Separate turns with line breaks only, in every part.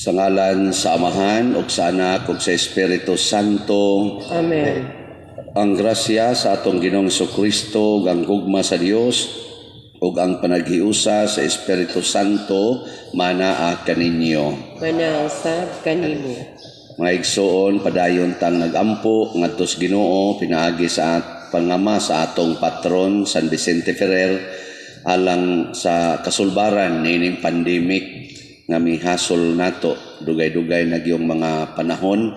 Sa ngalan sa Amahan ug sa Anak ug sa Espiritu Santo.
Amen.
Ang grasya sa atong Ginoong Kristo ug ang gugma sa Dios ug ang panaghiusa sa Espiritu Santo manaa kaninyo.
Manaa usab kanimo.
Mga igsoon, padayon tang nagampo ngadto sa Ginoo pinaagi sa pangama sa atong patron San Vicente Ferrer alang sa kasulbaran niining pandemic nga mihasol nato dugay-dugay na gyung mga panahon.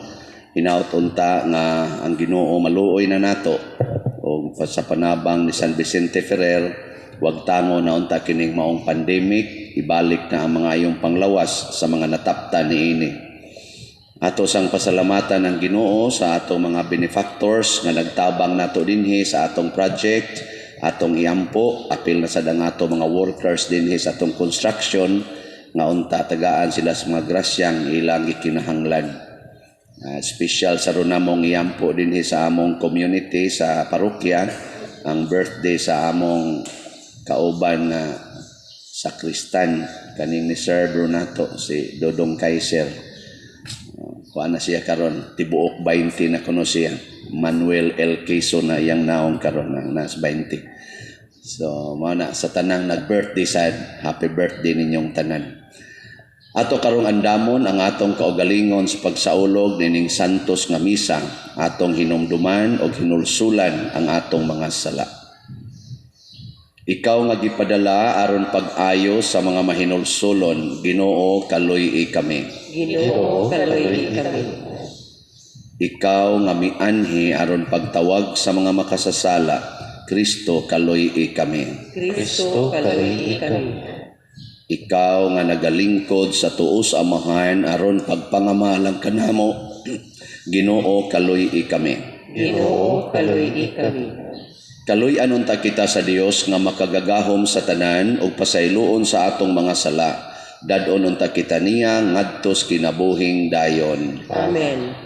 Hinaut unta nga ang Ginoo maluoy na nato og sa panabang ni San Vicente Ferrer, wag tango na unta kining maong pandemic, ibalik na ang mga ayong panglawas sa mga nataptan niini. Ato sang pasalamatan ang Ginoo sa atong mga benefactors nga nagtabang nato dinhi sa atong project, atong iampo, apil na sad ang ato mga workers dinhi sa atong construction nga unta tagaan sila sa mga grasyang ilang gikinahanglan. Special sa ron namong iampo dinhi sa among community sa parokya ang birthday sa among kauban nga sakristan kaning ni Sir Brunato, si Dodong Kaiser. Kuan na siya karon, tibuok 20 na kuno siya. Manuel L. Quezon na iyang naong karon na nas 20. So mao na, sa tanang nag-birthday sad, happy birthday ninyong tanan. Ato karong andamon ang atong kaugalingon sa pagsaulog nining santos nga misa, atong hinumduman og hinulsulan ang atong mga sala. Ikaw nga gipadala aron pag-ayo sa mga mahinulsulon, Ginoo, kaluy-i kami.
Ginoo, kaluy-i kami.
Ikaw nga mianhi aron pagtawag sa mga makasasala, Kristo, kaluy-i kami.
Kristo, kaluy-i kami.
Ikaw nga nagalingkod sa tuo sa Amahan aron pagpangamalang kanamo, Ginoo, kaluy-i kami.
Ginoo, kaluy-i kami.
Kaluy-an unta kita sa Dios nga makagagahom sa tanan ug pasayloon sa atong mga sala. Dad-on unta kita niya ngadto sa kinabuhing dayon.
Amen.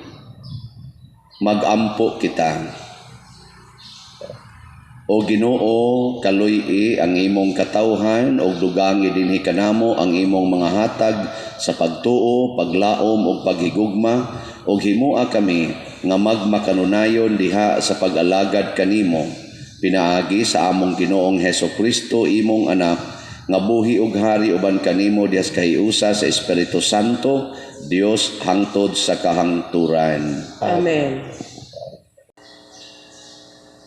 Magampo kita. O Ginoo, kaluy-i ang imong katawhan ug dugangi dinhi kanamo ang imong mga hatag sa pagtuo, paglaom ug paghigugma ug himoa kami nga magmakanunayon diha sa pag-alagad kanimo pinaagi sa among Ginoong Heso Kristo, imong anak, nga buhi ug hari uban kanimo diha sa kahiusa sa Espiritu Santo, Dios, hangtod sa kahangturan.
Amen.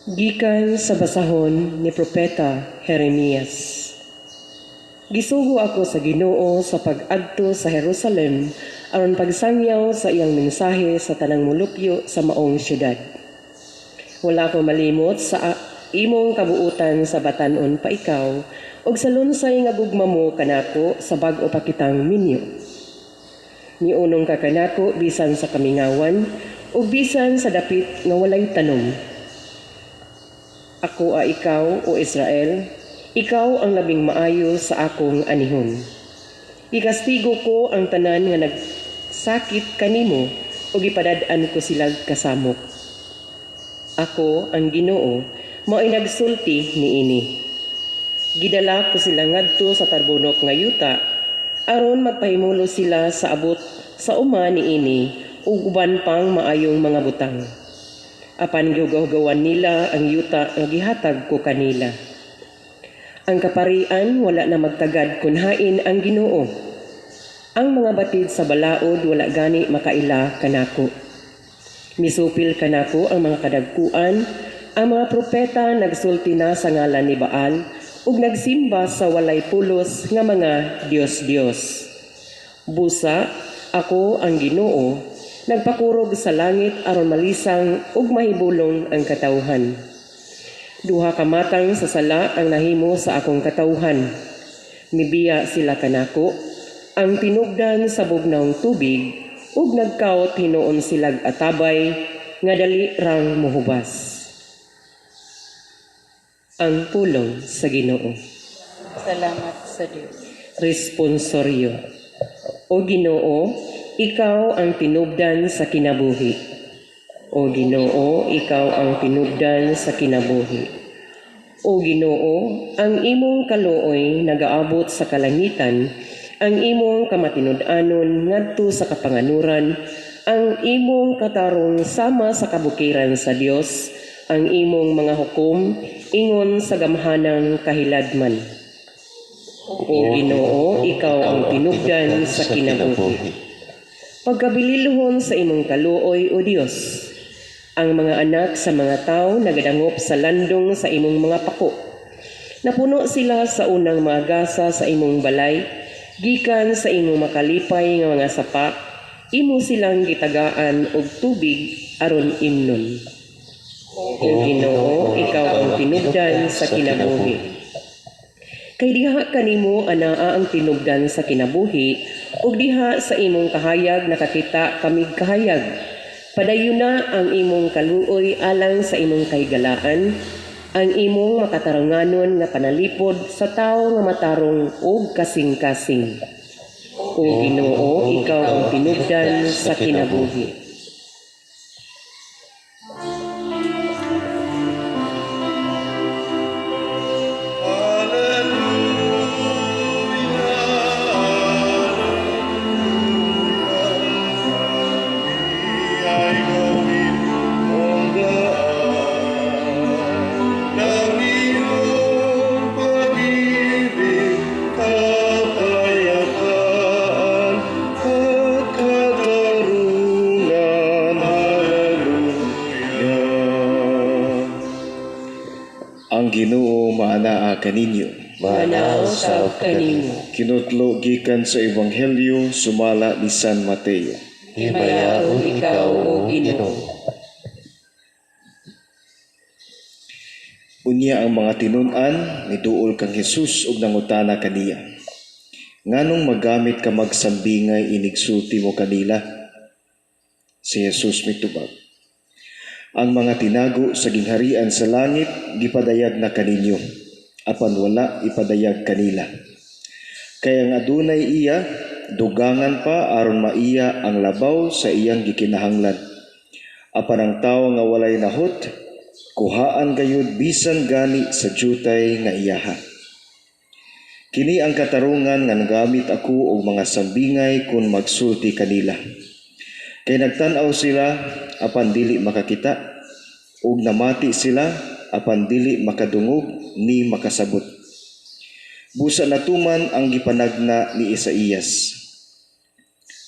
Gikan sa basahon ni Propeta Jeremias. Gisugo ako sa Ginoo sa pag-adto sa Jerusalem aron pagsangyaw sa iyang mensahe sa tanang molupyo sa maong syudad. Wala ko malimot sa imong kabuutan sa batan-on pa ikaw ug sa lunsay nga gugma mo kanako sa bag-o pa kitang minyo. Niunong ka kanako bisan sa kamingawan ug bisan sa dapit nga walay tanom. Ako a ikaw, o Israel, ikaw ang labing maayo sa akong anihon. Gikastigo ko ang tanan nga nagsakit kanimo ug gipadad-an ko sila kasamok. Ako ang Ginoo, mao'y nagsulti niini. Gidala ko sila ngadto sa tarbunok nga yuta aron magpahimulos sila sa abot sa uma niini ug uban pang maayong mga butang. Apan gihugaw-hugawan nila ang yuta nga gihatag ko kanila. Ang kaparian wala na magtagad kun hain ang Ginoo. Ang mga batid sa balaod wala gani makaila kanako. Misupil kanako ang mga kadagkuan, ang mga propeta nagsulti na sa ngalan ni Baal ug nagsimba sa walay pulos nga mga Dios-Dios. Busa, ako ang Ginoo, nagpakurog sa langit aron malisang ug mahibulong ang katawhan. Duha ka matang sa sala ang nahimo sa akong katawhan. Mibiya sila kanako, ang tinubdan sa bugnawng tubig, ug nagkaot hinuon silag atabay nga dali rang muhubas. Ang pulong sa Ginoo.
Salamat sa Dios.
Responsoryo. O Ginoo, ikaw ang tinubdan sa kinabuhi. O Ginoo, ikaw ang tinubdan sa kinabuhi. O Ginoo, ang imong kaluoy nagaabot sa kalangitan Ang imong kamatinud-anon ngadto sa kapanganuran, ang imong katarong sama sa kabukiran sa Dios, ang imong mga hukom ingon sa gamhanang kahiladman. O Ginoo, ikaw ang tinubdan sa kinabuhi. Pagkabililhon sa imong kaluoy, O Dios, ang mga anak sa mga tao nagadangop sa landong sa imong mga pako. Napuno sila sa unang mga gasa sa imong balay, gikan sa imong makalipay nga mga sapa, imo silang gitagaan og tubig aron imnon. O Ginoo, ikaw ang tinubdan sa kinabuhi. Kay diha kanimo anaa ang tinubdan sa kinabuhi, ug diha sa imong kahayag nakakita kamig kahayag. Padayon na ang imong kaluoy alang sa imong kahigalaan, ang imong makatarunganon nga panalipod sa tawo nga matarong ug kasing-kasing. O Ginoo, ikaw ang tinubdan sa kinabuhi.
Ang Ginoo maanaa kaninyo.
Manao sa kanimo.
Kinutlo gikan sa Ebanghelyo sumala ni San Mateo.
Himayaon ikaw, O Ginoo.
Unya ang mga tinun-an niduol kang Hesus ug nangutana kaniya. Nganong magamit ka magsambingay inigsulti mo kanila? Si Jesus mitubag. Ang mga tinago sa gingharian sa langit gipadayag na kaninyo, apan wala ipadayag kanila. Kay ang adunay iya, dugangan pa aron maiya ang labaw sa iyang gikinahanglan. Apan ang tawo nga walay nahot, kuhaan gayud bisan gani sa jutay nga iyaha. Kini ang katarungan nga nagamit ako og mga sambingay kun magsulti kanila. Kay nagtan-aw sila apan dili makakita, ug namati sila apan dili makadungog ni makasabot. Busa natuman ang gipanagna ni Isaías.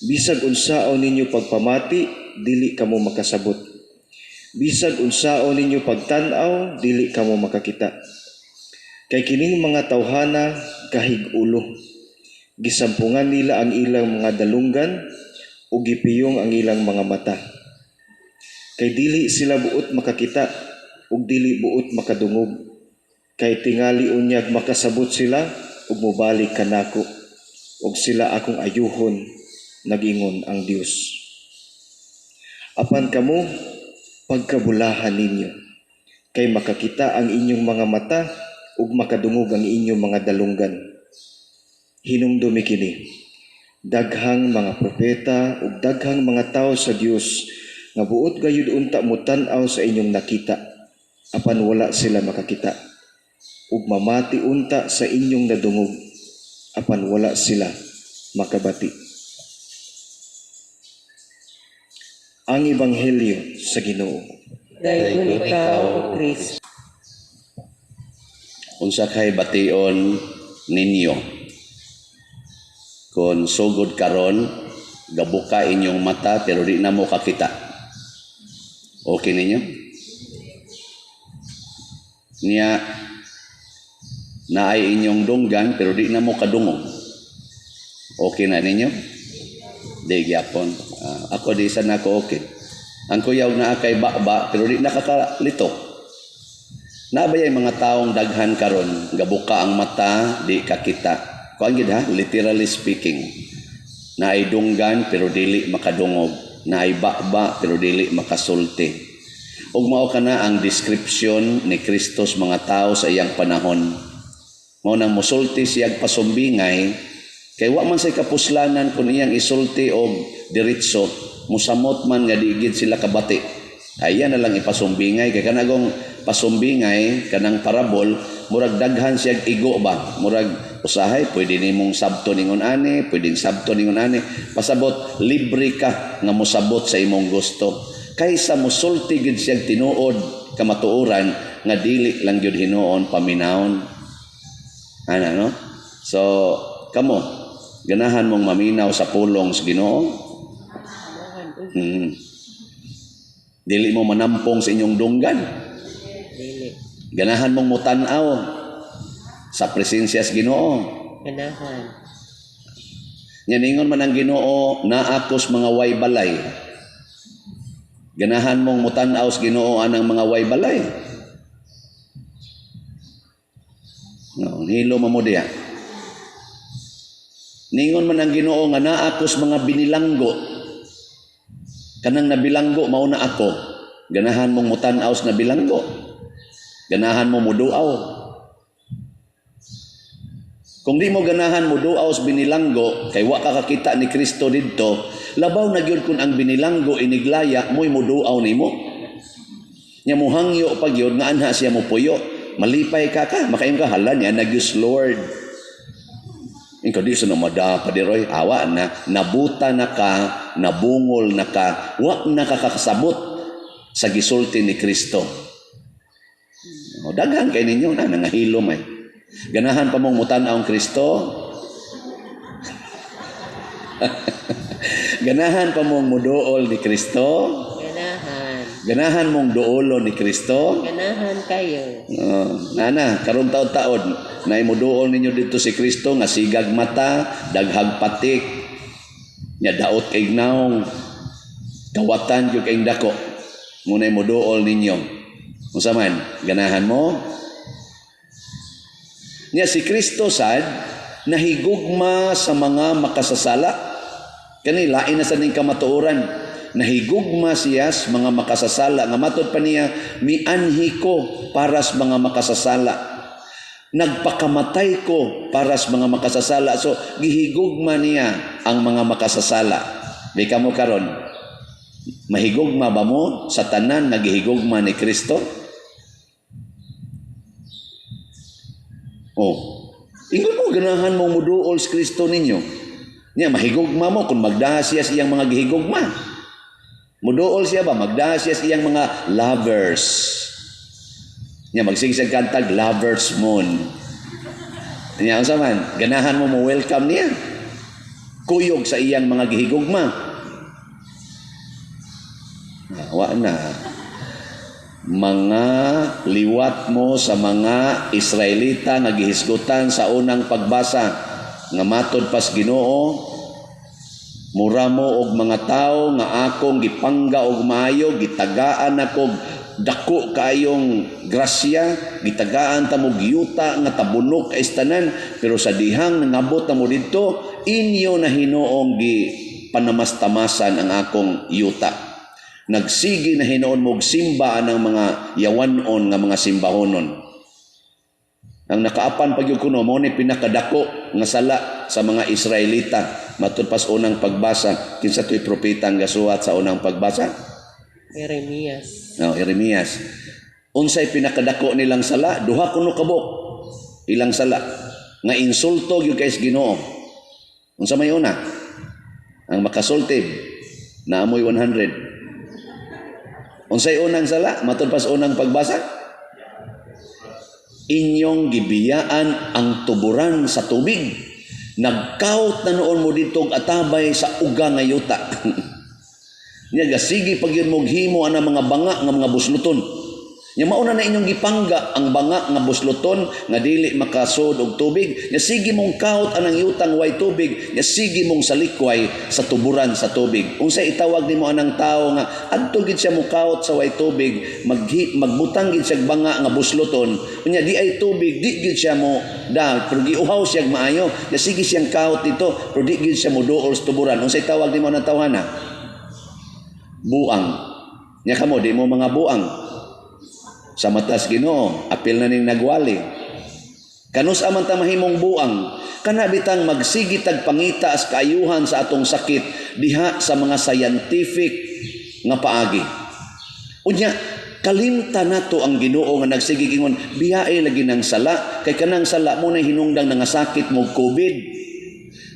Bisag unsaon ninyo pagpamati, dili kamo makasabot. Bisag unsaon ninyo pagtan-aw, dili kamo makakita. Kay kining mga tawhana kahig-ulo. Gisampungan nila ang ilang mga dalunggan ug gipiyong ang ilang mga mata. Kay dili sila buot makakita ug dili buot makadungog. Kay tingali unyag makasabot sila ug mobalik kanako, ug sila akong ayuhon, nagingon ang Dios. Apan kamo, pagkabulahan ninyo, kay makakita ang inyong mga mata ug makadungog ang inyong mga dalunggan. Hinumdumi kini, daghang mga propeta ug daghang mga tawo sa Dios nga buot gayud unta motan-aw sa inyong nakita, apan wala sila makakita, ug mamati unta sa inyong nadungog, apan wala sila makabati. Ang Ebanghelyo sa Ginoo.
Dayon ikaw, O Kristo.
Unsa kay bation ninyo kung sugod karon gabuka inyong mata pero di na mo kakita? Okay ninyo? Niya naay inyong dunggan pero di na mo kadungog. Okay na ninyo? Di gyapon. Ako di sa nako okay. Ang kuyaw na kay baba pero di nakakalito. Nabayay mga taong daghan karon gabuka ang mata di kakita. Kuan gid ha, literally speaking. Naay dunggan pero dili makadungog, naay baba pero dili makasulti. Ug mao kana ang description ni Kristos mga tao sa iyang panahon. Mao nang mosulti siyag pasumbingay kay wa man say kapuslanan kun iyang isulti og diretso, musamot man nga di gid sila kabati. Ayan na lang ipasumbingay kay kanagong pasumbingay kanang parabol, murag daghan siyag igo ba, murag Usahay pwede nimong sabton ingon ani, pwedeng sabton ingon ani. Pasabot libre ka nga mosabot sa imong gusto. Kaysa mosulti gyud siyang tinuod kamatuoran nga dili lang gyud hinuon paminawon. Ana, no? So, kamo, ganahan mong maminaw sa pulong sa Ginoo? Dili mo manampong sa inyong dunggan.
Dili.
Ganahan mong mutan-aw sa presensya sa Ginoo.
Ganahan.
Nya ningon man ang Ginoo, naa ko's mga way balay. Ganahan mong mutan-aw sa Ginoo anang mga way balay. No, hilo mo diya. Ningon man ang Ginoo nga naa ko's mga binilanggo. Kanang nabilanggo mao na ako. Ganahan mong mutan-aw sa nabilanggo. Ganahan mo muduaw. Kung di mo ganahan muduaw sa binilanggo, kay wa ka kakita ni Kristo didto, labaw na gyud kun ang binilanggo iniglaya, mo'y muduaw nimo. Nya muhangyo pa gyud nga anha siya mupuyo. Malipay ka ka, makaingon ka, hala niya, nagyus Lord. Ikaw di sa namada pa di Roy, awa na, nabuta na ka, nabungol na ka, wa na ka kakasabot sa gisulti ni Kristo. O, daghan kay ninyo na, nangahilom ay. Ganahan pa mong mutan-aw ang Kristo? Ganahan pa mong muduol ni Kristo?
Ganahan.
Ganahan mong duolo ni Kristo?
Ganahan kayo.
Nana, karong taon-taon, na imuduol ninyo dito si Kristo nga sigag mata, daghag patik, nya daot kay naong, kawatan gyud kay dako. Ngunay muduol ninyo. Unsa man, ganahan mo? Nya si Kristo sad nahigugma sa mga makasasala. Kani lain na sa ning kamatuoran. Nahigugma siya sa mga makasasala nga matod pa niya, mianhi ko para sa mga makasasala. Nagpakamatay ko para sa mga makasasala. So gihigugma niya ang mga makasasala. Di ka mo karon, mahigugma ba mo sa tanan nga gihigugma ni Kristo? Oh, ingon mo ganahan mo muduol sa Kristo ninyo. Nya mahigugma mo kung magdaha siya sa iyang mga gihigugma. Muduol siya ba magdaha siya sa iyang mga lovers. Nya magsige siya kantag lovers moon. Nya unsa man, ganahan mo mo welcome niya. Kuyog sa iyang mga gihigugma. Wa na. Mga liwat mo sa mga Israelita nga gihisgutan sa unang pagbasa nga matod pas Ginoo, mura mo og mga tawo nga akong gipangga og maayo, gitagaan ako dako kaayong grasya, gitagaan ta mo giyuta nga tabunok ay tanan, pero sa dihang nangabot na mo didto, inyo na hinuong gipanamastamasan ang akong yuta. Nagsigi na hinuon mo simba ang mga yawanon nga mga simbahonon. Ang nakaapan pag yun kuno, mao ni pinakadako nga sala sa mga Israelita. Matud pas unang pagbasa, kinsa to'y propeta ang gasuwat sa unang pagbasa?
Jeremias.
No, Jeremias. Unsay pinakadako nilang sala? Duha kuno kabuk ilang sala nga insulto gyud kay Ginoo. Unsa may una? Ang makasulti naamoy 100. Unsay unang sala? Matud pas unang pagbasa? Inyong gibiyaan ang tuburan sa tubig. Nagkaut na noon mo ditong atabay sa uga nga yuta. Nya gasigi pag yun mo himo ana mga banga nga mga busluton. Nya mauna na inyong gipangga ang banga nga busluton nga dili makasod og tubig. Nya sige mong kaut anang yutang way tubig, nya sige mong salikway sa tuburan sa tubig. Unsay itawag nimo anang tawo nga adto gid siya mokaot sa way tubig, magbutang gid siya banga nga busluton. Unya di ay tubig, di gid siya mo da, pero giuhaw siya maayo. Nya sige siyang kaut dito, pero di gid siya moduol sa tuburan. Unsay tawag nimo anang tawhana? Buang. Nya kamo di mo mga buang. Sa matas Ginoo, apil na ning nagwali. Kanus aman ta mahimong buang, kana bitang magsigi tag pangita as kaayuhan sa atong sakit diha sa mga scientific nga paagi. Unya, Kalimta nato ang Ginoo nga nagsigig ingon, biyae lagi ng sala kay kanang sala mo na hinungdang nangasakit mo COVID.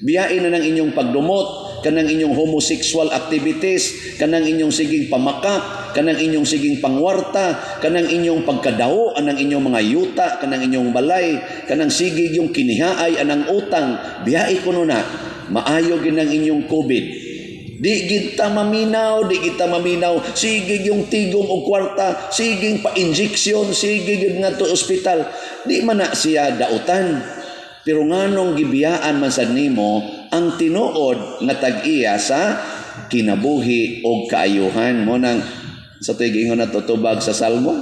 Biyae na ng inyong pagdumot, kanang inyong homosexual activities, kanang inyong siging pamakak, kanang inyong siging pangwarta, kanang inyong pagkadawo anang inyong mga yuta, kanang inyong balay, kanang sigig yung kinihaay anang utang, biyae kuno na, maayo gid ang inyong COVID. Di gid ta maminaw, di gid ta maminaw, sige yung tigom og kwarta, sige pa-injection, sige gyud ngadto ospital. Di man na siya dautan. Pero nganong gibiyaan man sad nimo ang tinuod nga tag-iya sa kinabuhi og kaayuhan mo nang sa to'y giingon na tutubag sa Salmo.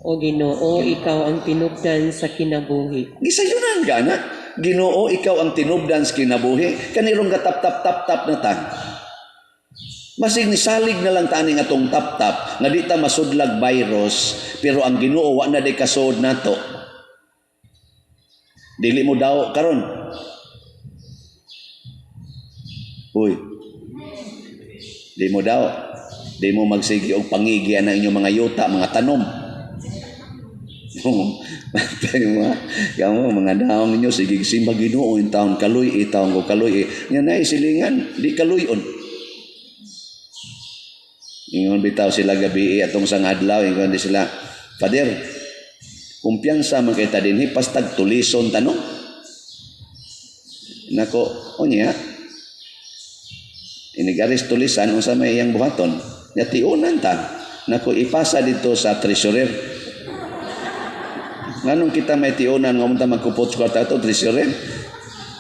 O Ginoo, ikaw ang tinubdan sa kinabuhi.
Gisayunan gana. Ginoo, ikaw ang tinubdan sa kinabuhi. Kanirong gatap-tap-tap-tap na ta. Masig ni salig na lang taning atong tap-tap nga di ta masudlag virus, pero ang Ginoo wa na di kasod nato. Dili mo daw karon. Uy. Di mo daw. Di mo magsigi og pangigi ang inyong mga yuta, mga tanom. Kamo mga daong ninyo sige simba Ginoo in taon kaloy taon ko kaloy. Nya nay silingan di kaloy-on. Ingon bitaw sila gabi atong sang adlaw, ingon di sila, Father, kumpiyansa man kay ta dinhi pastag tulison tanong. Nako, unya inigaris tulisan unsa may iyang buhaton. Nya tiunan ta. Nako, ipasa dito sa treasurer. Nganong kita may tiunan nga munta magkupot sa kwarta ato treasurer?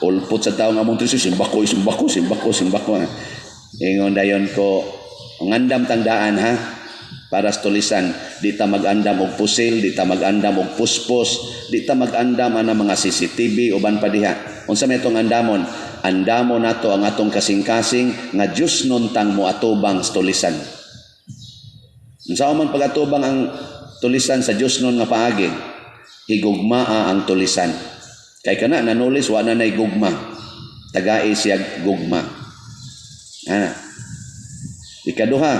Ulpot sa tao nga mong treasurer, simbako, simbako, simbako, simbako. Ingon dayon ko, ngandam tandaan ha, para sa tulisan, di ta mag-andam og pusil, di ta mag-andam og puspos, di ta mag-andam ana mga CCTV uban pa diha. Unsa may itong andamon? Andamon nato ang atong kasing-kasing nga Diyos nun tang moatubang sa tulisan. Unsa man pagatubang ang tulisan sa Diyos nun nga paagi? Higugmaa ang tulisan. Kay kana nanulis wa na nay gugma. Tagai siya gugma. Ana. Ikaduha,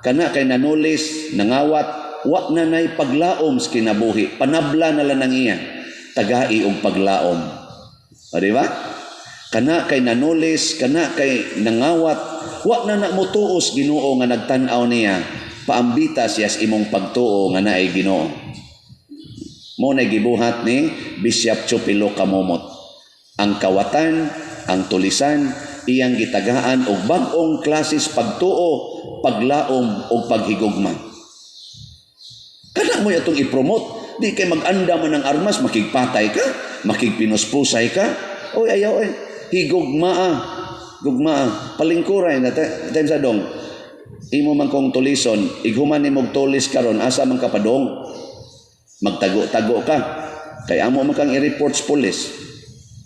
kana kay nanulis, nangawat, wa na nay paglaom sa kinabuhi. Panabla na lang ang iya. Tagai og paglaom. O, di ba? Kana kay nanulis, kana kay nangawat, wa na na motuos Ginoo nga nagtan-aw niya. Paambita siya sa imong pagtuo nga naay Ginoo. Mo na gibuhat ni Bishop Chupilo Camomot. Ang kawatan, ang tulisan, iyang gitagaan og bag-ong klases pagtuo, paglaom og paghigugma. Kana mo atong i-promote, di kay mag-anda man ang armas, makigpatay ka, makigpinuspusay ka. Oy ayaw oy, higugmaa, gugmaa, palingkuray na time sa dong. Imo man kong tulison, ighuman nimo og tulis karon, asa man ka padong? Magtago-tago ka. Kay amo man kang i-report sa police.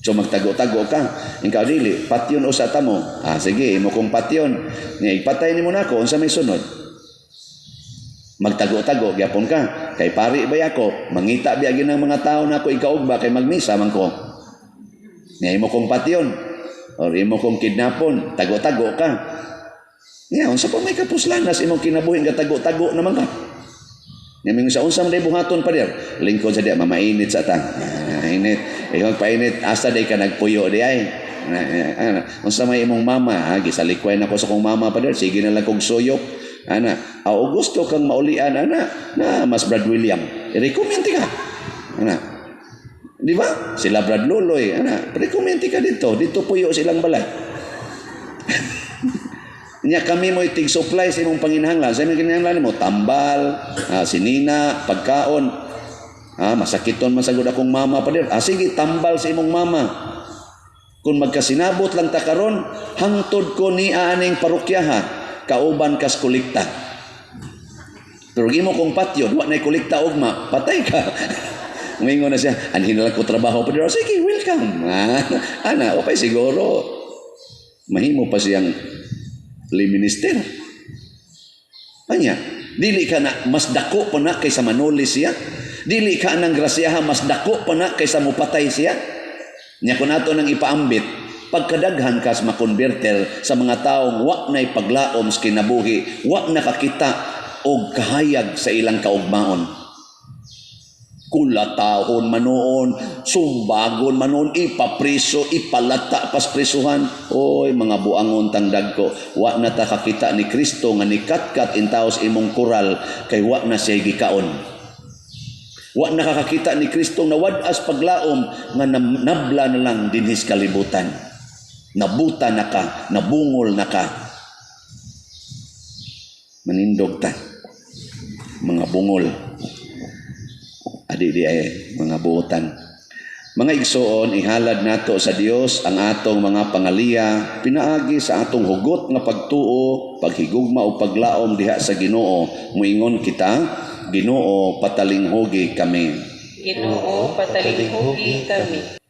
So magtago-tago ka. Ikaw dili, patyon usa ta mo. Ah, sige, imo kong patyon. Nya ipatay nimo nako, unsa may sunod? Magtago-tago gyapon ka. Kay pari ba ako? Mangita biya ng mga tao nako ikaugba kay magmisa man ko. Nya imo kong patyon or imo kong kidnapon, tago-tago ka. Nya unsa pa may kapuslanas imong kinabuhi nga tago-tago naman ka. Nya mingon sa unsa man day buhaton pa dir? Lingkod sa diya mamainit sa ta. Init. Ikaw painit asa day ka nagpuyo di ay. Ana, unsa may imong mama ha? Gisalikway na ko sa kong mama pa dir. Sige na lang kog suyok. Ana, o gusto kang maulian ana na mas Brad William. I-recommend ka. Ana. Di ba? Sila Brad Loloy, ana, recommend ka dito. Dito puyo silang balay. Nya kami mo tig supply sa imong panginahanglan. Sa imong kinahanglan mo tambal, sinina, pagkaon. Masakiton man sagud akong mama pa dir. Sige, tambal sa imong mama. Kung magkasinabot lang ta karon, hangtod ko ni aning parokyaha, kauban kas kolekta. Pero gimo kong patyon, wa nay kolekta ugma, patay ka. Umingon na siya, anhin na lang ko trabaho pa dir. Sige, welcome. Ana, okay siguro. Mahimo pa siyang minister. Anya, dili ka na mas dako pa na kaysa manulis siya. Dili ka nang grasyaha mas dako pa na kaysa mupatay siya. Nya kun ato nang ipaambit, pagkadaghan kas makonverter sa mga taong wa na'y paglaom sa kinabuhi, wa nakakita og kahayag sa ilang kaugmaon. Kulatahon man noon, sumbagon man noon, ipapriso, ipalata pas prisuhan. Oy, mga buangon tang dagko, wa na ta kakita ni Kristo nga nikatkat intaos imong koral kay wa na siya gikaon. Wa na kakakita ni Kristo nawad-as paglaom nga nabla na lang dinhis kalibutan. Nabuta na ka, nabungol na ka. Manindog ta, mga bungol. Adi di ay mga buotan. Mga igsoon, ihalad nato sa Dios ang atong mga pangaliya pinaagi sa atong hugot nga pagtuo, paghigugma o paglaom diha sa Ginoo. Muingon kita, Ginoo, patalinghugi kami.
Ginoo, patalinghugi kami.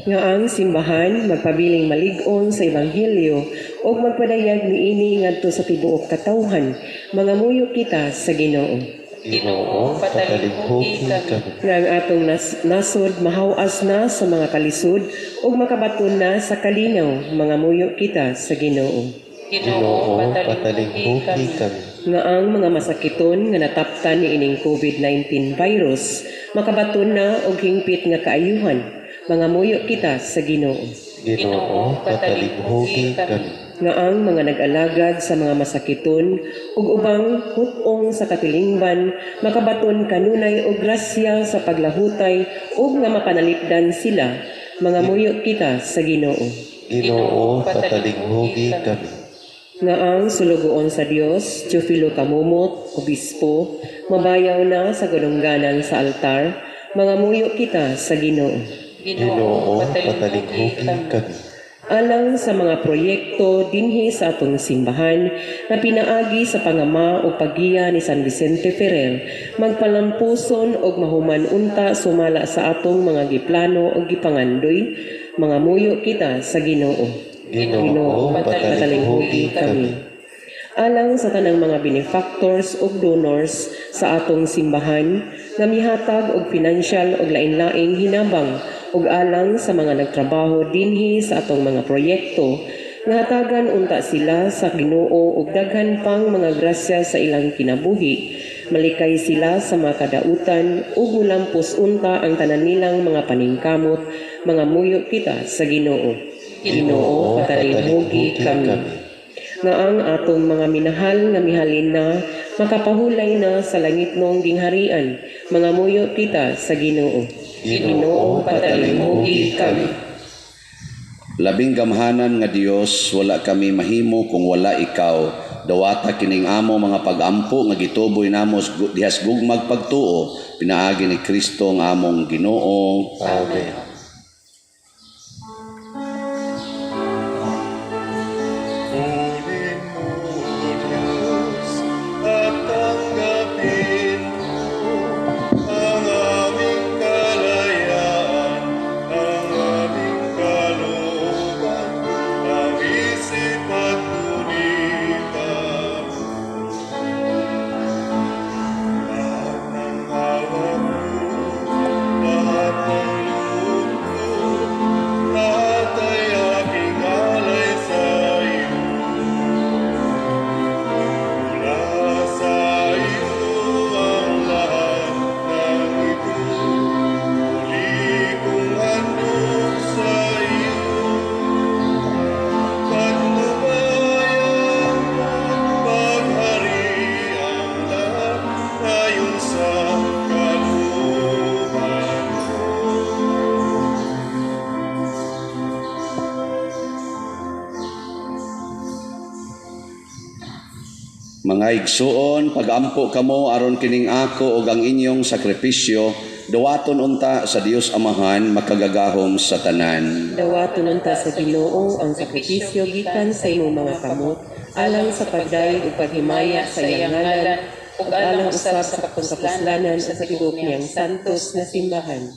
Nga ang simbahan magpabiling malig-on sa ebanghelyo ug magpadayag niini ngadto sa tibuok katawhan, mangamuyo kita sa Ginoo.
Ginoo, patalinghugi kami.
Nga ang atong nasod mahaw-as na sa mga kalisod ug makabaton na sa kalinaw, mangamuyo kita sa Ginoo.
Ginoo, patalinghugi kami.
Nga ang mga masakiton nga nataptan niining COVID-19 virus makabaton na og hingpit nga kaayuhan, mangamuyo kita sa Ginoo.
Ginoo, patalinghugi kami.
Nga ang mga nag-alagad sa mga masakiton ug ubang hut-ong sa katilingban makabaton kanunay og grasya sa paglahutay ug nga mapanalipdan sila, mangamuyo kita sa Ginoo.
Ginoo, patalinghugi kami.
Nga ang sulugoon sa Dios, Teofilo Camomot, obispo, mabayaw na sa gadungganan sa altar, mangamuyo kita sa Ginoo.
Ginoo, patalinghugi kami.
Alang sa mga proyekto dinhi sa atong simbahan na pinaagi sa pangama o paggiya ni San Vicente Ferrer, magpalampuson og mahuman unta sumala sa atong mga giplano o gipangandoy, mangamuyo kita sa Ginoo.
Ginoo, patalinghugi kami.
Alang sa tanang mga benefactors ug donors sa atong simbahan nga mihatag og financial ug lain-laing hinabang ug alang sa mga nagtrabaho dinhi sa atong mga proyekto, nga hatagan unta sila sa Ginoo og daghan pang mga grasya sa ilang kinabuhi, malikay sila sa mga kadautan ug mulampos unta ang tanan nilang mga paningkamot, mangamuyo kita sa Ginoo. Ginoo, patalinghugi kami. Nga ang atong mga minahal nga mihalin na makapahulay na sa langitnong gingharian, mangamuyo kita sa Ginoo.
Ginoo, patalinghugi kami.
Labing gamhanan nga Dios, wala kami mahimo kung wala ikaw. Dawata kining amo mga pagampo nga gituboy namo dihas gugmag pagtuo, pinaagi ni Kristo ang among Ginoo.
Amen.
Kunin mo, Diyos, at tanggapin mo ang aming kalayaan, ang aming kalooban, ang isip at gunita. Lahat ng hawak ko, lahat ng loob ko, lahat ay aking alay sa iyo. Mula sa iyo ang lahat ng ito, muli kong handog sa iyo. Patnubayan mo, paghari ang lahat ayon sa kalooban mo.
Mga igsuon, pagampo kamo aron kining ako ug ang inyong sakripisyo, dawaton unta sa Dios Amahan makagagahom sa tanan.
Dawaton unta sa Ginoo ang sakripisyo gikan sa imong mga kamot, alang sa pagdayeg ug paghimaya sa iyang ngalan, ug alang usab sa kapuslanan sa tibuok niyang santos na simbahan.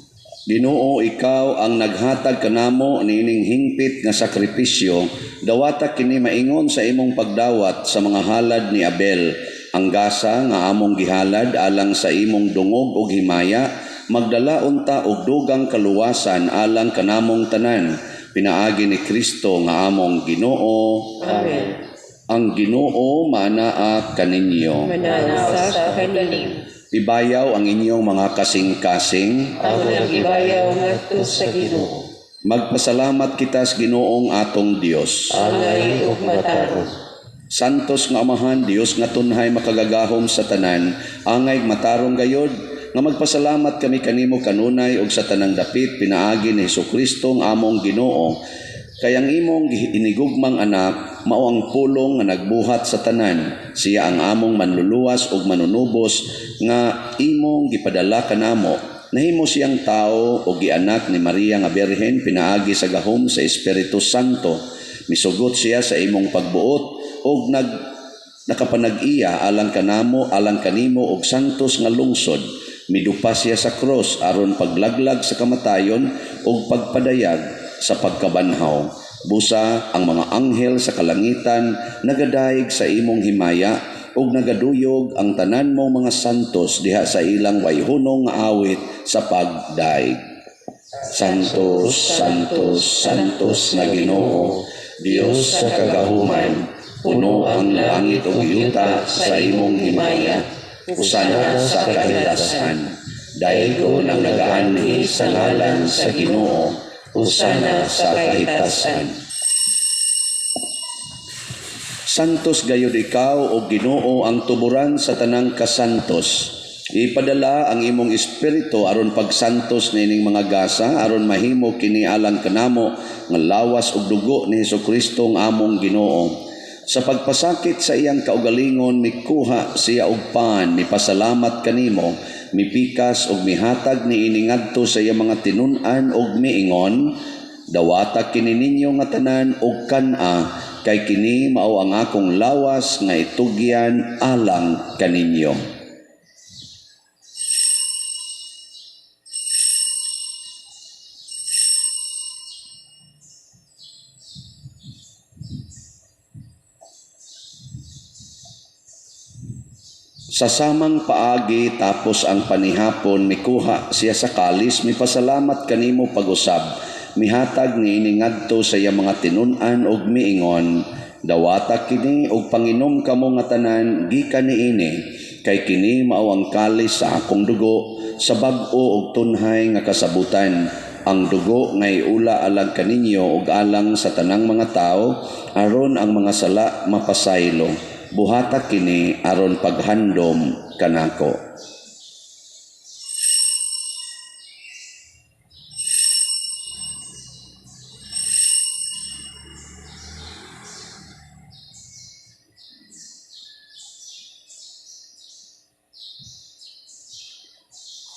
Ginoo, ikaw ang naghatag kanamo niining hingpit nga sakripisyo, dawata kini maingon sa imong pagdawat sa mga halad ni Abel, ang gasa nga among gihalad alang sa imong dungog ug himaya, magdala unta og dugang kaluwasan alang kanamong tanan, pinaagi ni Kristo nga among Ginoo.
Amen.
Ang Ginoo maanaa kaninyo.
Manaa usab kanimo.
Ibayaw ang inyong mga kasing-kasing.
Amo nang gibayaw ngadto sa Ginoo.
Magpasalamat kita sa Ginoong atong Dios.
Angay ug matarong.
Santos nga Amahan, Dios nga tunhay makagagahom sa tanan, angay matarong gayod nga magpasalamat kami kanimo kanunay ug sa tanang dapit pinaagi ni Hesukristo ang among Ginoo. Kay ang imong inigugmang anak mao ang pulong nga nagbuhat sa tanan. Siya ang among manluluwas ug manunubos nga imong gipadala kanamo. Nahimo siyang tao o gianak ni Maria nga Birhen pinaagi sa gahom sa Espiritu Santo. Misugot siya sa imong pagbuot og nakapanag-iya alang kanamo, alang kanimo og santos nga lungsod. Midupa siya sa krus aron paglaglag sa kamatayon ug pagpadayag sa pagkabanhaw. Busa ang mga anghel sa kalangitan nagadayeg sa imong himaya ug nagaduyog ang tanan mong mga santos diha sa ilang wayhunong nga awit sa pagdaig. Santos, Santos, Santos na Ginoo, Dios sa kagahuman, puno ang langit ug yuta sa imong himaya. Usana sa kahitasan. Daygon ang nagaanhi sa ngalan sa Ginoo, usana sa kahitasan. Santos gayud ikaw o Ginoo ang tuburan sa tanang kasantos. Ipadala ang imong espiritu aron pagsantos niining mga gasa aron mahimo kini alang kanamo nga lawas ug dugo ni Hesukristo ang among Ginoo. Sa pagpasakit sa iyang kaugalingon mikuha siya og pan, mipasalamat kanimo, mipikas ug mihatag niini ngadto sa iyang mga tinun-an ug miingon, dawata kini ninyo nga tanan ug kan-a, kay kini mao ang akong lawas nga itugyan alang kaninyo. Sa samang paagi tapos ang panihapon mikuha siya sa kalis, mipasalamat kanimo pag-usab, mihatag niini ngadto sa iyang mga tinun-an ug miingon, dawata kini ug panginom kamo nga tanan gikan niini, kay kini mao ang kalis sa akong dugo sa bag-o ug tunhay nga kasabutan, ang dugo nga iula alang kaninyo ug alang sa tanang mga tawo aron ang mga sala mapasaylo. Buhata kini aron paghandom kanako.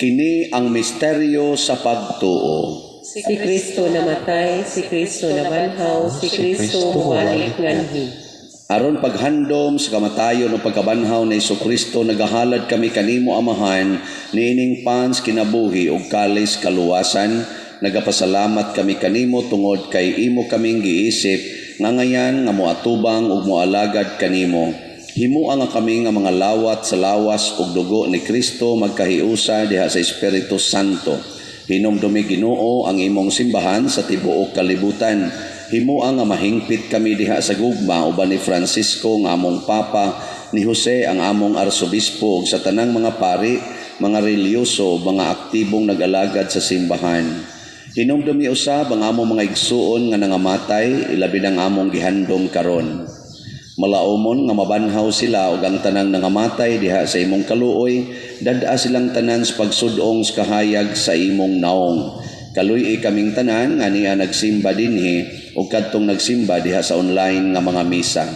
Kini ang misteryo sa pagtuo.
Si Kristo namatay, si Kristo nabanhaw, si Kristo mubalik nganhi.
Aron paghandom sa kamatayon o pagkabanhaw ni Hesukristo, nagahalad kami kanimo Amahan, niining pans kinabuhi ug kalis kaluwasan. Nagapasalamat kami kanimo tungod kay imo kaming giisip nga ngayan nga moatubang ug moalagad kanimo. Himua nga kami nga mga lawat sa lawas ug dugo ni Kristo magkahiusa diha sa Espiritu Santo. Hinumdumi Ginoo ang imong simbahan sa tibuok kalibutan. Himua nga mahingpit kami diha sa gugma uban ni Francisco nga among Papa, ni Jose ang among Arsobispo ug sa tanang mga pari, mga relihiyoso, mga aktibong nag-alagad sa simbahan. Hinumdumi usab ang among mga igsuon nga nangamatay, ilabi nang among gihandom karon. Malaumon nga mabanhaw sila ug ang tanang nangamatay diha sa imong kaluoy, dad-a silang tanan sa pagsud-ong sa kahayag sa imong naong. Kaluy-i kaming tanan nga niya nagsimba dinhi ug kadtong nagsimba diha sa online nga mga misa.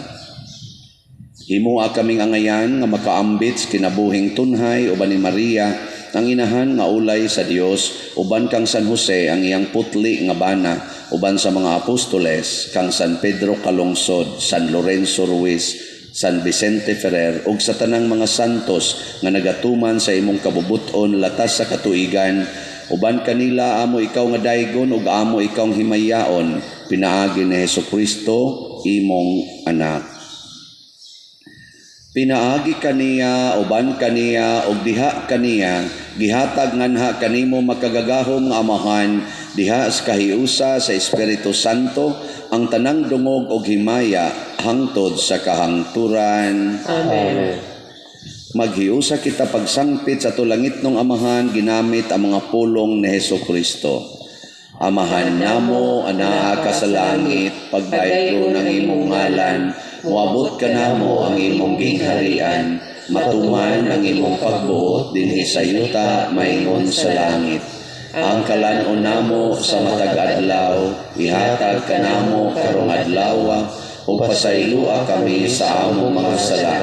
Himua kaming angayan nga makaambit sa kinabuhing tunhay uban ni Maria ang inahan nga ulay sa Dios, uban kang San Jose ang iyang putli nga bana, uban sa mga apostoles kang San Pedro Calungsod, San Lorenzo Ruiz, San Vicente Ferrer ug sa tanang mga santos nga nagatuman sa imong kabubut-on latas sa katuigan. Uban kanila amo ikaw nga daygon ug amo ikaw himayaon, pinaagi ni Hesukristo imong anak. Pinaagi kaniya, uban kaniya, ug diha kaniya, gihatag nganha kanimo makagagahom nga Amahan Diha sa kahiusa sa Espiritu Santo ang tanang dungog og himaya hangtod sa kahangturan.
Amen.
Maghiusa kita pagsangpit sa atong langitnong Amahan ginamit ang mga pulong ni Hesus Kristo. Amahan namo, anaa ka sa langit, pagdaygo ng imong ngalan, moabot kanamo ang imong gingharian, matuman ang imong pagbuot dinhi sa yuta maingon sa langit. Ang kalan-on namo sa matag adlaw, ihatag kanamo karong adlaw, ug pasayloa kami sa among mga sala,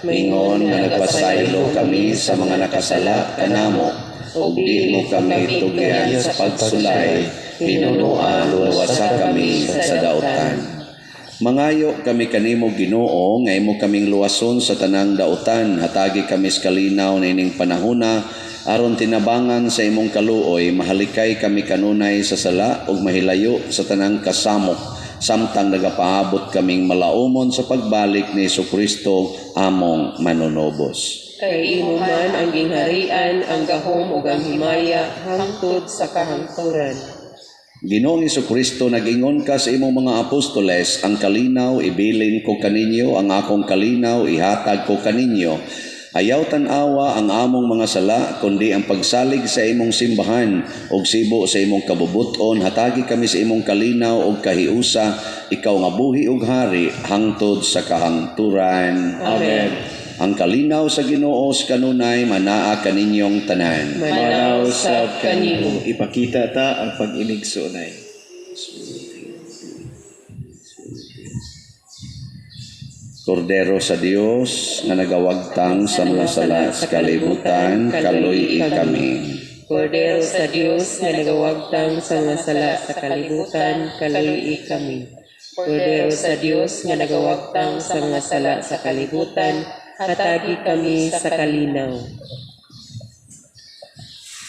ingon nga nagpasaylo kami sa mga nakasala kanamo, ug di mo kami tugyan sa pagsulay, hinunoa luwasa kami sa dautan. Mangayo kami kanimo, Ginoo, nga imo kaming luwason sa tanang dautan, hatagi kami sa kalinaw niining panahona aron tinabangan sa imong kaluoy mahalikay kami kanunay sa sala ug mahilayo sa tanang kasamok samtang nagapaabot kaming malaumon sa pagbalik ni Kristo among manunobos.
Kay imo man ang gingharian, ang gahom ug ang himaya hangtod sa kahangturan.
Ginoong Kristo, nag-ingon ka sa imong mga apostoles, "Ang kalinaw ibilin ko kaninyo, ang akong kalinaw ihatag ko kaninyo. Ayaw tan-awa ang among mga sala, kundi ang pagsalig sa imong simbahan ug sibo sa imong kabubuton, hatagi kami sa imong kalinaw ug kahiusa, ikaw nga buhi ug hari hangtod sa kahangturan."
Amen.
Ang kalinaw sa Ginoo sa kanunay manaa kaninyong tanan.
Manaw sab kanimo.
Ipakita ta ang pag-inigsoonay.
Kordero sa Dios nga nagawagtang sa mga sala sa kalibutan, kaluy-i kami.
Kordero sa Dios nga nagawagtang sa mga sala sa kalibutan, kaluy-i kami. Kordero sa Dios nga nagawagtang sa mga sala sa kalibutan, hatagi kami sa kalinaw.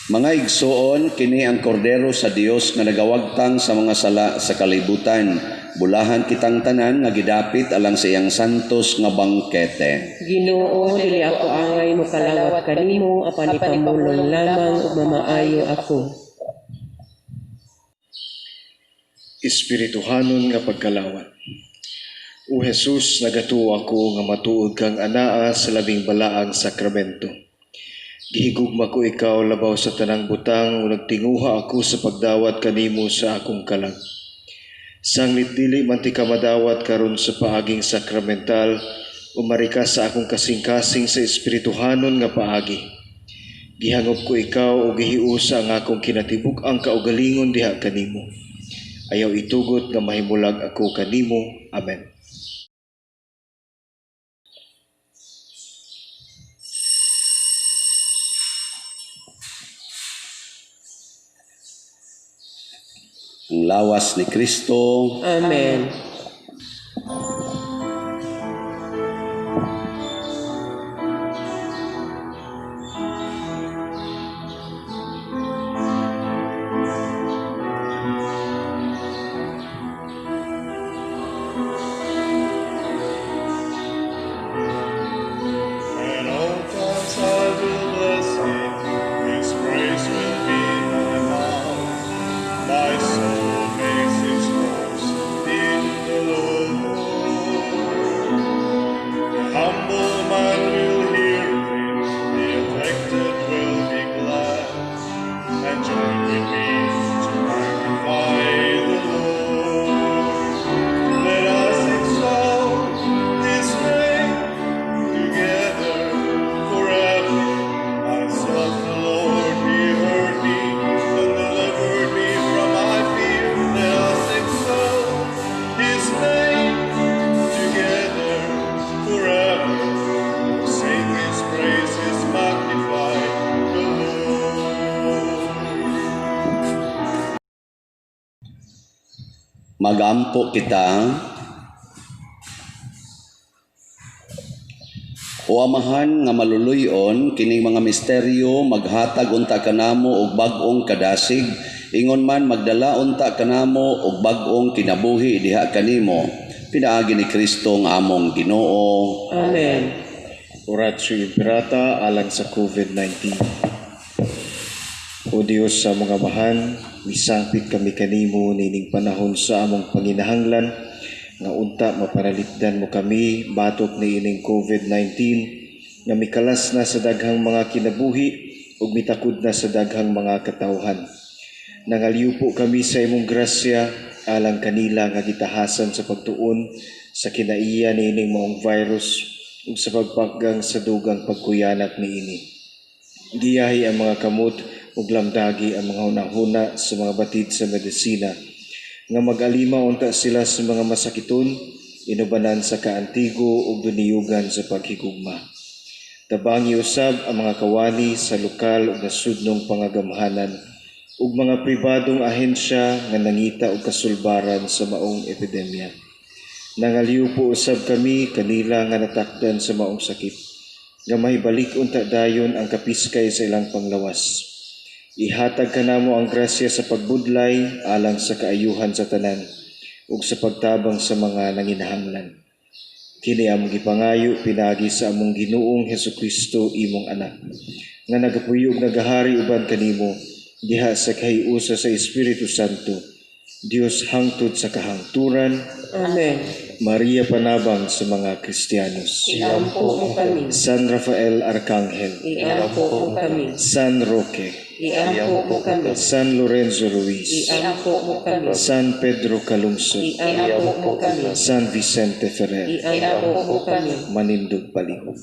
Mga igsoon, kini ang kordero sa Dios nga nagawagtang sa mga sala sa kalibutan. Bulahan kitang tanan nga gidapit alang sa iyang santos nga bangkete.
Ginoo, dili ako angay mokalawat kanimo, apan ipamulong lamang ug mamaayo ako.
Espirituhanon nga pagkalawat. O Jesus, nagatuo ako nga matuod kang anaa sa labing balaang sakramento. Gihigugma ko ikaw labaw sa tanang butang ug nagtinguha ako sa pagdawat kanimo sa akong kalag. Sanglit dili man tika madawat karon sa paaging sakramental, umarika sa akong kasing-kasing sa espirituhanon nga paagi. Gihangop ko ikaw ug gihiusa ang akong kinatibuk-ang kaugalingon diha kanimo. Ayaw itugot nga mahimulag ako kanimo. Amen.
Ang lawas ni Kristo.
Amen.
At all times I will bless him, his praise will be in my mouth. My soul makes its boast in the Lord. The humble man will hear of it, the afflicted will be glad, and join with me to magnify the Lord. Let us exalt his name together forever. I sought the Lord, he heard me and delivered me from my fear. Let us exalt his name together forever. Sing his praises, magnify the Lord.
Magampo kita. O Amahan nga maluluyon, kining mga misteryo maghatag unta kanamo og bag-ong kadasig, ingon man magdala unta kanamo og bag-ong kinabuhi diha kanimo. Pinaagi ni Kristo nga among Ginoo.
Amen.
Oratio Imperata alang sa COVID-19. O Dios sa mga amahan, Misangpit kami kanimo nining panahon sa among panginahanglan nga unta mapanalipdan mo kami batok niining COVID-19 nga mikalas na sa daghang mga kinabuhi ug mitakod na sa daghang mga katawhan. Nangaliw po kami sa imong grasya alang kanila nga gitahasan sa pagtuon sa kinaiya niining maong virus ug sa pagpaggang sa dugang pagkuyanak niini. Giyahi ang mga kamot ug lamdagi ang mga hunahuna sa mga batid sa medisina nga mag-alima unta sila sa mga masakiton, inubanan sa kaantigo ug duniyugan sa paghigugma. Tabangi usab ang mga kawani sa lokal ug nasudnong pangagamhanan ug mga pribadong ahensya nga nangita og kasulbaran sa maong epidemya. Nangaliw po usab kami kanila nga natakdan sa maong sakit, nga mahibalik unta dayon ang kapiskay sa ilang panglawas. Ihatag kanamo ang grasya sa pagbudlay alang sa kaayuhan sa tanan ug sa pagtabang sa mga nanginahanglan. Kini among gipangayo pinaagi sa among Ginoong Hesukristo, imong anak, nga nagapuyo ug nagahari uban kanimo diha sa kahiusa sa Espiritu Santo, Dios hangtod sa kahangturan.
Amen.
Maria, panabang sa mga Kristiyanos.
Iampo mo kami.
San Rafael Arcangel.
Iampo mo kami.
San Roque.
Iampo mo kami.
San Lorenzo Ruiz.
Iampo mo kami.
San Pedro Calungsod.
Iampo mo kami.
San Vicente Ferrer.
Iampo mo kami.
Manindog palihog.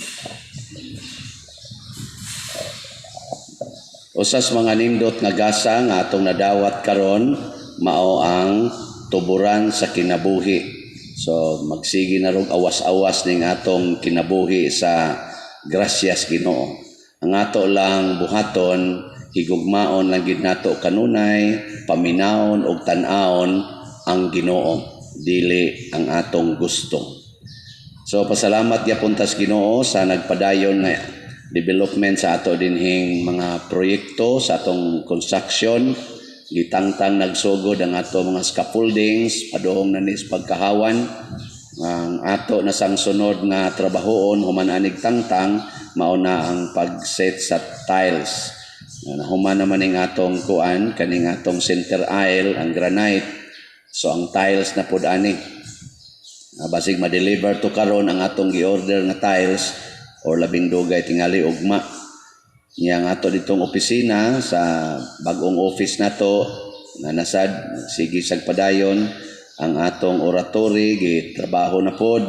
Usas mga nindot nga gasa nga atong nadawat karon mao ang tuburan sa kinabuhi. So magsige na rog awas-awas ning atong kinabuhi sa grasyas Ginoo. Ang ato lang buhaton, higugmaon lang gid nato kanunay, paminawon og tan-awon ang Ginoo, dili ang atong gusto. So pasalamat gyapon tas Ginoo sa nagpadayon nga development sa ato dinhing mga proyekto sa atong construction. Gitangtang nagsugod ang ato mga scaffoldings padung na nis pagkahawan. Ang ato na sang sunod nga trabahoon human anig tangtang mao na ang pag-set sa tiles. Human naman ning atong kuan kaning atong center aisle ang granite. So ang tiles na pud ani. Basig ma-deliver to karon ang atong gi-order nga tiles or labing dugay tingali ugma. Niya nga ato ditong opisina sa bagong office nato na nasad sige sag padayon ang atong oratory gitrabaho na pod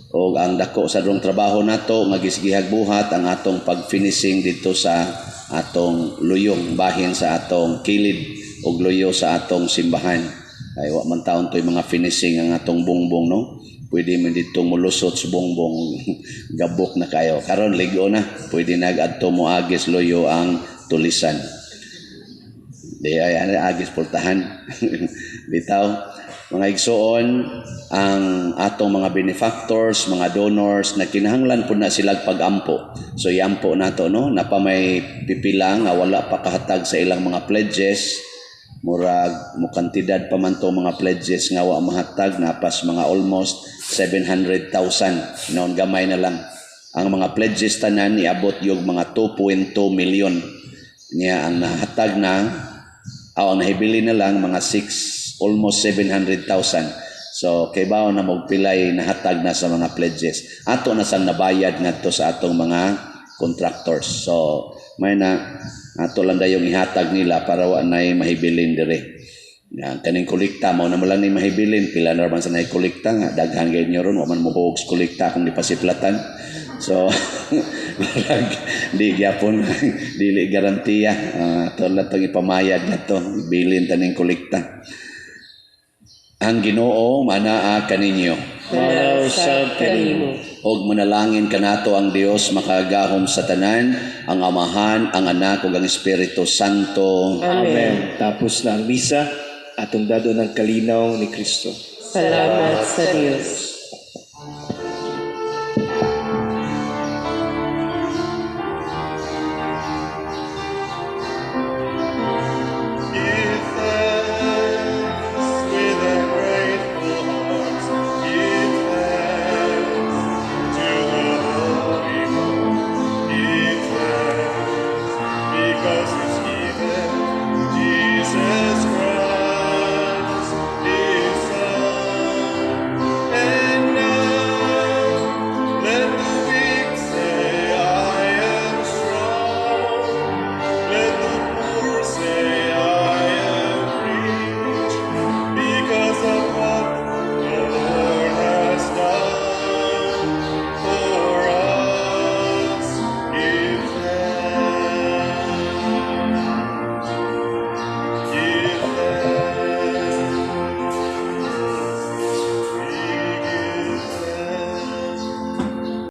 og ang dako sa drong trabaho nato nga gisigihag buhat ang atong pag-finishing dito sa atong luyong bahin sa atong kilid og luyo sa atong simbahan. Ay wa man taon toy mga finishing ang atong bongbong, no? Pwede man dito mulusot sa bongbong, gabok na kayo. Karon ligo na, pwede nag-adto mo agis luyo ang tulisan. Di ay agis pultahan. Bitaw, mga igsoon, ang atong mga benefactors, mga donors na kinahanglan po na silang pag-ampo. So iampo nato, no? Napa may pipila nga wala pa kahatag sa ilang mga pledges. Murag mo kantidad pa man to mga pledges nga wa mahatag, napas mga almost 700,000 noon gamay na lang. Ang mga pledges tanan iabot yung mga 2.2 million. Niya ang nahatag na o ang nahibili na lang mga 6 almost 700,000. So kay bawo na mogpilay nahatag na sa mga pledges. Ato na sang nabayad ngadto sa atong mga contractors. So may na ato lang dayong ihatag nila para wa nay mahibilin dire. Nga kaning kolekta mao na mo lang ni mahibilin, pila na man sa nay kolekta nga daghan gyud nyo ron, wa man mo sa kolekta kung dipasiplatan. So murag di gyapon dili garantiya. Ato lang tong ipamayad nato, ibilin taning kolekta. Ang Ginoo manaa kaninyo.
Manausab kanimo.
Og manalangin kanato ang Dios makagahom sa tanan, ang Amahan, ang Anak ug ang Espiritu Santo.
Amen. Tapos na ang misa, atong dado ng kalinaw ni Kristo.
Salamat sa Dios.